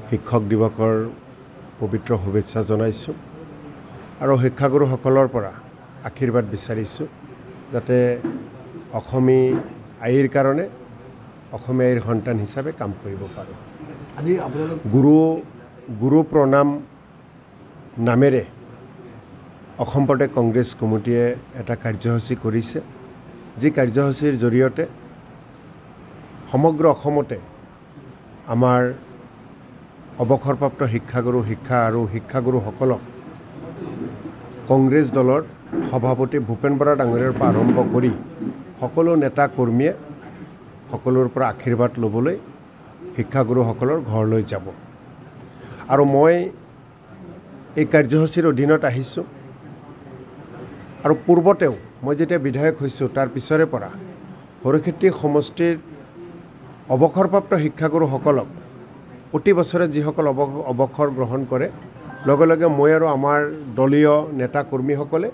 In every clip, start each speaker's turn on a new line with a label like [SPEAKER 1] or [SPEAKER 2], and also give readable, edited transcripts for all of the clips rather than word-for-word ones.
[SPEAKER 1] শিক্ষক দিৱসৰ পবিত্ৰ শুভেচ্ছা জনাইছোঁ আৰু শিক্ষাগুৰুসকলৰ পৰা আশীৰ্বাদ বিচাৰিছোঁ যাতে অসমী আইৰ কাৰণে অসমী আইৰ সন্তান হিচাপে কাম কৰিব পাৰোঁ।
[SPEAKER 2] আজি আপোনালোক
[SPEAKER 1] গুৰু প্ৰণাম নামেৰে অসম প্ৰদেশ কংগ্ৰেছ কমিটিয়ে এটা কাৰ্যসূচী কৰিছে, যি কাৰ্যসূচীৰ জৰিয়তে সমগ্ৰ অসমতে আমাৰ অৱসৰপ্ৰাপ্ত শিক্ষাগুৰু শিক্ষা আৰু শিক্ষাগুৰুসকলক কংগ্ৰেছ দলৰ সভাপতি ভূপেন বৰা ডাঙৰীয়াৰ পৰা আৰম্ভ কৰি সকলো নেতা কৰ্মীয়ে সকলোৰ পৰা আশীৰ্বাদ ল'বলৈ শিক্ষাগুৰুসকলৰ ঘৰলৈ যাব। আৰু মই এই কাৰ্যসূচীৰ অধীনত আহিছোঁ আৰু পূৰ্বতেও মই যেতিয়া বিধায়ক হৈছোঁ তাৰ পিছৰে পৰা সৰুক্ষেত্ৰী সমষ্টিৰ অৱসৰপ্ৰাপ্ত শিক্ষাগুৰুসকলক প্ৰতি বছৰে যিসকল অৱসৰ গ্ৰহণ কৰে লগে লগে মই আৰু আমাৰ দলীয় নেতা কৰ্মীসকলে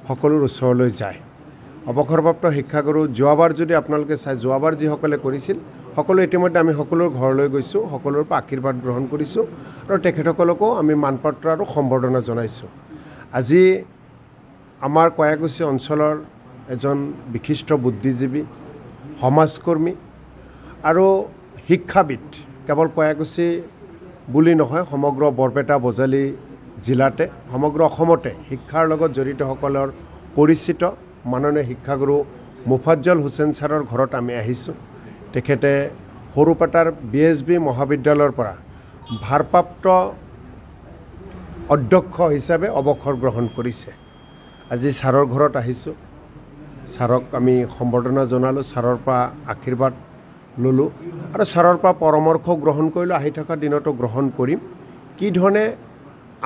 [SPEAKER 1] সকলোৰ ওচৰলৈ যায়। অৱসৰপ্ৰাপ্ত শিক্ষাগুৰু যোৱাবাৰ যদি আপোনালোকে চাই, যোৱাবাৰ যিসকলে কৰিছিল সকলো ইতিমধ্যে আমি সকলোৰ ঘৰলৈ গৈছোঁ, সকলোৰ পৰা আশীৰ্বাদ গ্ৰহণ কৰিছোঁ আৰু তেখেতসকলকো আমি মানপত্ৰ আৰু সম্বৰ্ধনা জনাইছোঁ। আজি আমাৰ কয়াকুছি অঞ্চলৰ এজন বিশিষ্ট বুদ্ধিজীৱী, সমাজকৰ্মী আৰু শিক্ষাবিদ, কেৱল কয়াকুছি বুলি নহয় সমগ্ৰ বৰপেটা বজালী জিলাতে সমগ্ৰ অসমতে শিক্ষাৰ লগত জড়িতসকলৰ পৰিচিত মাননীয় শিক্ষাগুৰু মুফাজ্জল হুছেইন ছাৰৰ ঘৰত আমি আহিছোঁ। তেখেতে সৰুপেটাৰ BSB মহাবিদ্যালয়ৰ পৰা ভাৰপ্ৰাপ্ত অধ্যক্ষ হিচাপে অৱসৰ গ্ৰহণ কৰিছে। আজি ছাৰৰ ঘৰত আহিছোঁ, ছাৰক আমি সম্বৰ্ধনা জনালোঁ, ছাৰৰ পৰা আশীৰ্বাদ ল'লোঁ আৰু ছাৰৰ পৰা পৰামৰ্শ গ্ৰহণ কৰিলোঁ। আহি থকা দিনতো গ্ৰহণ কৰিম কি ধৰণে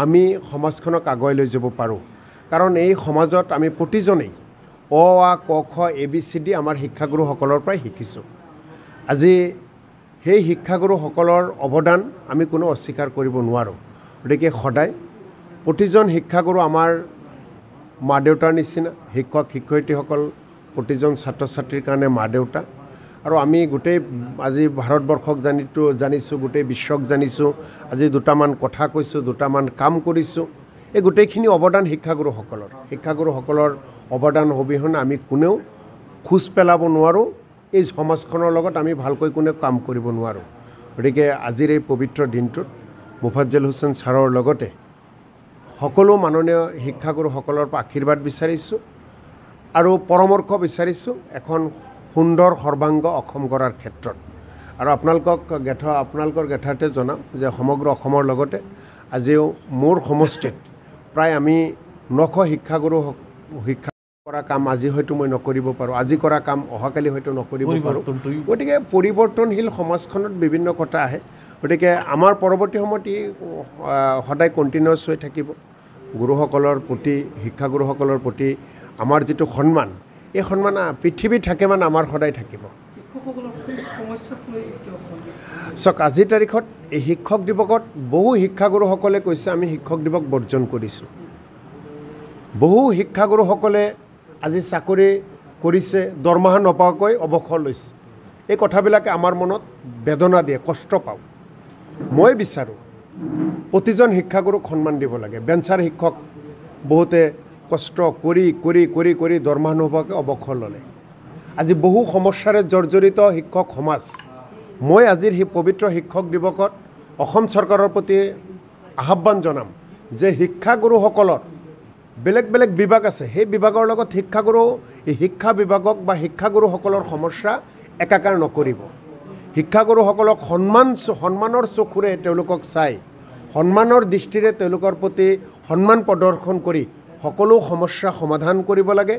[SPEAKER 1] আমি সমাজখনক আগুৱাই লৈ যাব পাৰোঁ, কাৰণ এই সমাজত আমি প্ৰতিজনেই অ আ ক খ এ বি চি ডি আমাৰ শিক্ষাগুৰুসকলৰ পৰাই শিকিছোঁ। আজি সেই শিক্ষাগুৰুসকলৰ অৱদান আমি কোনো অস্বীকাৰ কৰিব নোৱাৰোঁ। গতিকে সদায় প্ৰতিজন শিক্ষাগুৰু আমাৰ মা দেউতাৰ নিচিনা, শিক্ষক শিক্ষয়িত্ৰীসকল প্ৰতিজন ছাত্ৰ ছাত্ৰীৰ কাৰণে মা দেউতা। আৰু আমি গোটেই আজি ভাৰতবৰ্ষক জানিছোঁ, গোটেই বিশ্বক জানিছোঁ, আজি দুটামান কথা কৈছোঁ, দুটামান কাম কৰিছোঁ, এই গোটেইখিনি অৱদান শিক্ষাগুৰুসকলৰ। শিক্ষাগুৰুসকলৰ অৱদান অবিহনে আমি কোনেও খোজ পেলাব নোৱাৰোঁ, এই সমাজখনৰ লগত আমি ভালকৈ কোনেও কাম কৰিব নোৱাৰোঁ। গতিকে আজিৰ এই পবিত্ৰ দিনটোত মুফাজ্জল হুছেইন ছাৰৰ লগতে সকলো মাননীয় শিক্ষাগুৰুসকলৰ পৰা আশীৰ্বাদ বিচাৰিছোঁ আৰু পৰামৰ্শ বিচাৰিছোঁ এখন সুন্দৰ সৰ্বাংগ অসম গঢ়াৰ ক্ষেত্ৰত। আৰু আপোনালোকৰ গেঠাতে জনাওঁ যে সমগ্ৰ অসমৰ লগতে আজিও মোৰ সমষ্টিত প্ৰায় আমি 900 শিক্ষাগুৰু শিক্ষা কৰা কাম আজি হয়তো মই নকৰিব পাৰোঁ, আজি কৰা কাম অহাকালি হয়তো নকৰিব পাৰোঁ। গতিকে পৰিৱৰ্তনশীল সমাজখনত বিভিন্ন কথা আহে। গতিকে আমাৰ পৰৱৰ্তী সময়ত ই সদায় কণ্টিনিউৱাছ হৈ থাকিব। গুৰুসকলৰ প্ৰতি, শিক্ষাগুৰুসকলৰ প্ৰতি আমাৰ যিটো সন্মান, এই সন্মান পৃথিৱী থাকে মানে আমাৰ সদায় থাকিব। চাওক, আজিৰ তাৰিখত এই শিক্ষক দিৱসত বহু শিক্ষাগুৰুসকলে কৈছে আমি শিক্ষক দিৱস বৰ্জন কৰিছোঁ। বহু শিক্ষাগুৰুসকলে আজি চাকৰি কৰিছে, দৰমহা নপাকৈ অৱসৰ লৈছে। এই কথাবিলাকে আমাৰ মনত বেদনা দিয়ে, কষ্ট পাওঁ। মই বিচাৰোঁ প্ৰতিজন শিক্ষাগুৰুক সন্মান দিব লাগে। বেঞ্চাৰ শিক্ষক বহুতে কষ্ট কৰি কৰি কৰি কৰি দৰমহা নোপোৱাকৈ অৱসৰ ল'লে। আজি বহু সমস্যাৰে জৰ্জৰিত শিক্ষক সমাজ। মই আজিৰ সেই পবিত্ৰ শিক্ষক দিৱসত অসম চৰকাৰৰ প্ৰতি আহ্বান জনাম যে শিক্ষাগুৰুসকলৰ বেলেগ বেলেগ বিভাগ আছে, সেই বিভাগৰ লগত শিক্ষাগুৰু শিক্ষা বিভাগক বা শিক্ষাগুৰুসকলৰ সমস্যা একাকাৰ নকৰিব। শিক্ষাগুৰুসকলক সন্মানৰ চকুৰে তেওঁলোকক চাই, সন্মানৰ দৃষ্টিৰে তেওঁলোকৰ প্ৰতি সন্মান প্ৰদৰ্শন কৰি সকলো সমস্যা সমাধান কৰিব লাগে।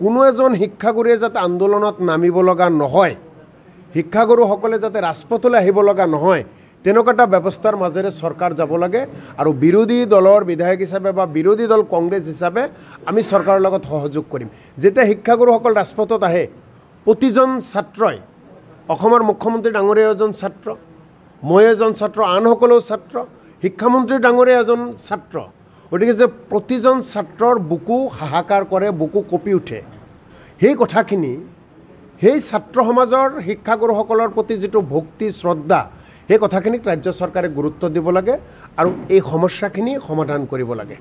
[SPEAKER 1] কোনো এজন শিক্ষাগুৰুৱে যাতে আন্দোলনত নামিব লগা নহয়, শিক্ষাগুৰুসকলে যাতে ৰাজপথলৈ আহিব লগা নহয়, তেনেকুৱা এটা ব্যৱস্থাৰ মাজেৰে চৰকাৰ যাব লাগে। আৰু বিৰোধী দলৰ বিধায়ক হিচাপে বা বিৰোধী দল কংগ্ৰেছ হিচাপে আমি চৰকাৰৰ লগত সহযোগ কৰিম। যেতিয়া শিক্ষাগুৰুসকল ৰাজপথত আহে, প্ৰতিজন ছাত্ৰই, অসমৰ মুখ্যমন্ত্ৰী ডাঙৰীয়া এজন ছাত্ৰ, মই এজন ছাত্ৰ, আনসকলেও ছাত্ৰ, শিক্ষামন্ত্ৰী ডাঙৰীয়া এজন ছাত্ৰ। গতিকে যে প্ৰতিজন ছাত্ৰৰ বুকু হাহাকাৰ কৰে, বুকু কঁপি উঠে, সেই কথাখিনি সেই ছাত্ৰ সমাজৰ শিক্ষাগুৰুসকলৰ প্ৰতি যিটো ভক্তি শ্ৰদ্ধা, সেই কথাখিনিক ৰাজ্য চৰকাৰে গুৰুত্ব দিব লাগে আৰু এই সমস্যাখিনি সমাধান কৰিব লাগে।